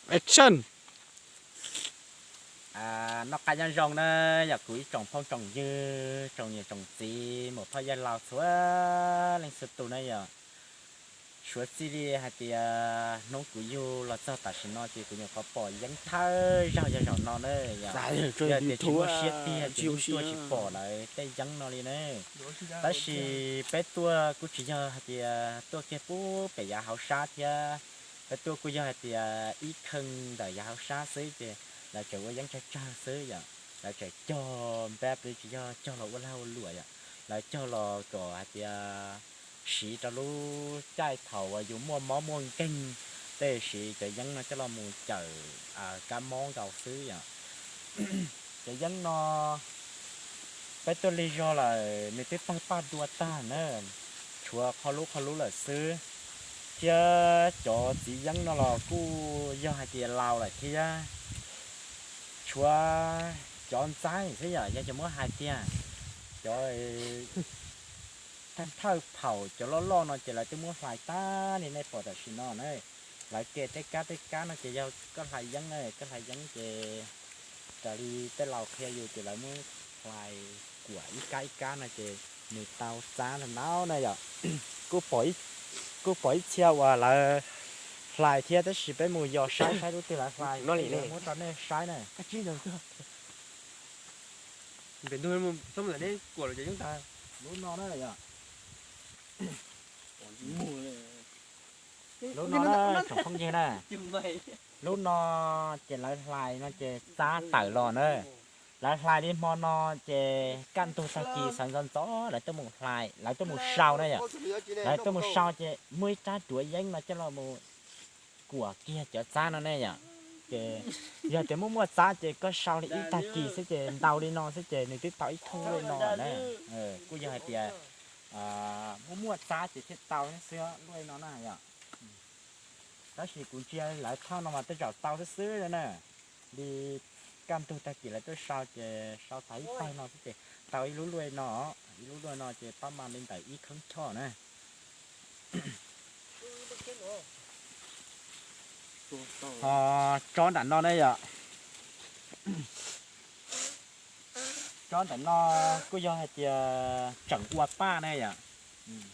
Action. Noj qab nyob zoo na, yog kuv ib tsoom phooj tsoom ywg, tsoom niam tsoom txiv, muam phauj yawg laus txhua leej txhua tus na yom. Suav txij li hais tias hnub kuv yug los txog tam sim no ces kuv nyuam qhuav pom Yeeb thawj zaug yog zaum no na yom. Yog tias tsis muaj siab tiag ces yeej tuaj tsis pom lawv tej Yeeb no li na. Tab sis peb tuaj kuj tsis yog hais tias tuaj kiag pub pem yav hauv sab thiab, peb tuaj kuj yog hais tias ib kheej ntawm yav hauv sab xwb ces lawv tseem ua Yeeb tsawg tsawg xwb yom. Lawv tseem cog npab plis tsis yog cog los ua lag ua luam yom, lawv cog los kom hais tias siv rau lub caij thaum uas yus muaj mob muaj nkeeg, tej siv cov Yeeb no coj los mus cawm kab mob nkaus xwb yom. Cov Yeeb no peb tuaj lig zog lawm nws twb tawg paj dua tag na, tshuav qho lub qho lub lawm xwb. Thiab cov txiv Yeeb no los kuj yog hais tias laus lawm thiab, tshuav cov ntxaib xwb yom, yog cov muab hais tiag, cov thawj phaum cov loj loj no ces lawv twb muab hlais tag li nej pom tam sim no na. Lawv ke tej kab tej kab no ces yog koj hlais Yeeb na, koj hlais Yeeb ces raws li tej laus qhia yus ces lawv muab hlais kuam ib kab ib kab no ces nws tau txab ntau ntau na yom. Kuj pom ib txhia uas lawv hlais thiab tab sis peb mus yos saib saib lub twg lawv hlais, muab rau nej saib na. Lub no na yom. Lub no na tsoom phooj ywg na, lub no ces lawv hlais no ces txab tawm los na. Lawv hlais li hmo no ces kaj ntug tag kis sawv ntxov ntxov lawv tuaj mus hlais, lawv tuaj mus sau na yom. Lawv tuaj mus sau ces muaj ib rab duav Yeeb no coj los mus kuam kiag cov txab no ne yom. Ces yog tias muaj muaj txab ces koj sau li ib tag kis xwb ces ntau li no xwb ces nws twb tau ib thooj luaj no na. Kuj yog hais tias muaj muaj txab ces thiaj tau xwb luaj no na yom. Tab sis kuv ntsia lawv thauj no mas tej zaum tau xwb xwb na. Li kaj ntug tag kis lawv tuaj sau ces sau tau ib pawg no xwb ces tau ib lub luaj no, ib lub luaj no ces pab mas li ntawm ib kheeb choj na. Ho tsob nram no ne yom. Tsob nram no kuj yog hais tias tseem ua paj ne yom.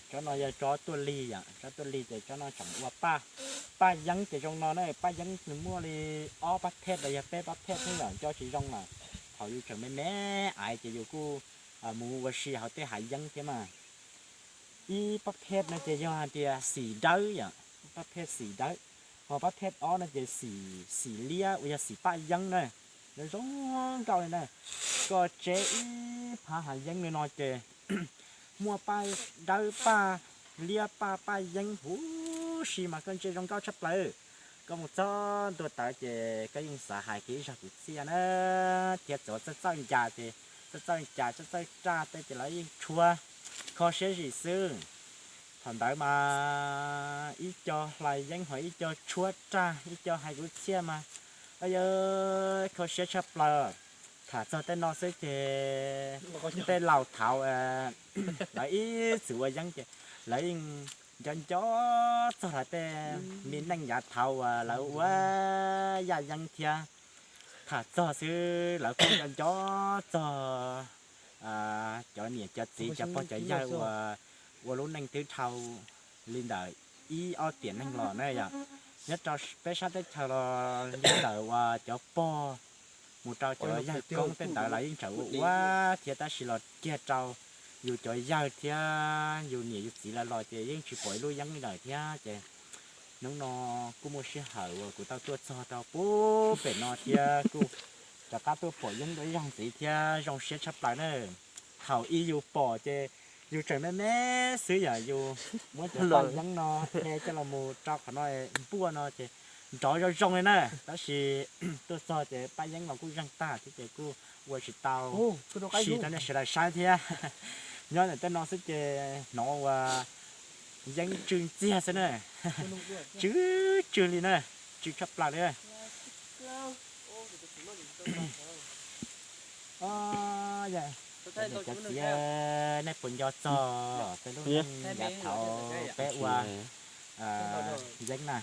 Tsob no yog tsob tuaj lig yom, tsob tuaj lig ces tsob no tseem ua paj. Paj Yeeb ces zoo no ne, paj Yeeb nws muaj li ob pab phej los yog peb pab phej thiab yom, nco tsis zoo lawm. Thaum yus tseem me me aiv ces yus kuj mus ua si hauv tej hav yeeb thiab mas. Ib pab phej no ces yog hais tias xim dawb yom, pab phej xim dawb. Ho pab phej ob no ces xim, xim liab uas yog xim paj yeeb na. Zoo zoo nkauj li na. Koj tseb ib phav hav yeeb li no ces muaj paj dawb paj liab paj paj yeeb huv si mas koj ntsia zoo nkauj tshaj plaws. Koj mus txog ntua tawd ces koj yeej xav hais kiag ib zag kwv txhiaj na, thiab txawm txawj txawj ncas ces txawj txawj ncas txawj txawj raj tej ces lawv yeej tshuab kho siab zim xwb. Thaum ntawd mas ib co hlais yeeb ho ib co tshuab raj ib co hais kwv txhiaj mas yog kho siab tshaj plaws. Tham txog tej no xwb ces tej laus thaud lawv ib txwm ua yeeb ces lawv yeej nco nco txog lawv tej me neej yav thaud uas lawv ua yaj yeeb thiab. Tham txog xwb lawv kuj nco nco txog cov niam cov txiv cov pog cov yawg uas ua lub neej twb dhau li ntawm ib ob tiam neeg los na yom. Nyob rau peb sab teb chaws los li ntawm uas cov pog mus rau cov yawg koob tej ntawd lawv yeej tseem ua ua thiab tab sis los kiag rau yus cov yawg thiab yus niam yus txiv lawv los ces yeej tsis pom ib lub yeeb li lawm thiab ces hnub no kuj muaj sij hawm uas kuv tau tuaj txog rau pub pem no thiab kuj rov qab tuaj pom yeeb dua ib zaug ntxiv thiab zoo siab tshaj plaws na. Thaum ub yus pom ces yus tseem me me xwb yom, yus muab cov paj yeeb no de coj los mus rau qhov no npuaj no ces nrov zoo zoo li na, tab sis tuaj txog ces paj yeeb los kuj zeeg tag thiab ces kuj ua tsis tau si rau nej sawv daws saib thiab. Nyob ntawm tej no xwb ces hnov ua yeeb tsw ntxiag xwb na, tsw tsw li na, tsw tshaj plaws li. Cov txiv, nej puas nco txog peb lub neej yav thaud peb ua yeeb na?